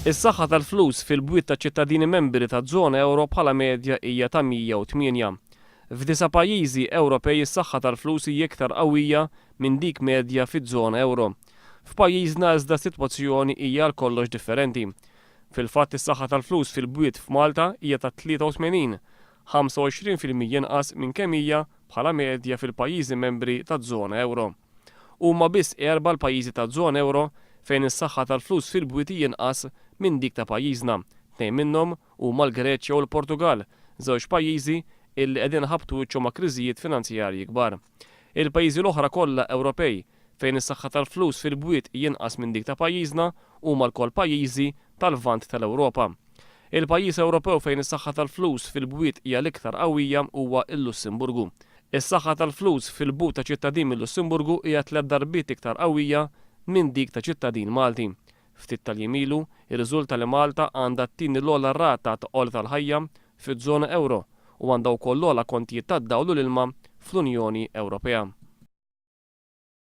Is-saħħa tal-flus fil-bwiet ta' ċittadini membri taż-żona ewro bħala medja hija ta' 108. F'disa' pajjiżi Ewropej is-saħħa tal-flus hija iktar qawwija minn dik medja fiż-żona ewro. F'pajjiżna iżda s-sitwazzjoni hija għal kollox differenti. Fil-fatt is-saħħa tal-flus fil-bwiet f'Malta hija ta' 83, 25% inqas minn kemm hija bħala medja fil-pajjiżi membri taż-żona ewro. Huma biss erbgħa l-pajjiżi taż-żona ewro fejn is-saħħa tal-flus fil-bwiet hi inqas minn dik ta' pajjiżna. Tnejn minnhom huma l-Greċja u l-Portugall, żewġ pajjiżi illi qegħdin iħabbtu wiċċhom ma' kriżijiet finanzjarji kbar. Il-pajjiżi l-oħra kollha Ewropej fejn is-saħħa tal-flus fil-bwiet hi inqas minn dik ta' pajjiżna huma lkoll pajjiżi tal-Lvant tal-Ewropa. Il-pajjiż Ewropew fejn is-saħħa tal-flus fil-bwiet hija l-iktar qawwija huwa l-Lussemburgu. Is-saħħa tal-flus fil-but ta' ċittadin mil-Lussemburgu hija tlett darbiet iktar qawwija minn dik ta' ċittadin Malti. Ftit tal-jiem ilu, irriżulta li Malta għandha t-tieni l-ogħla rata ta' għoli tal-ħajja fiż-żona ewro u għandha wkoll l-ogħla kontijiet tad-dawl u l-ilma fl-Unjoni Ewropea.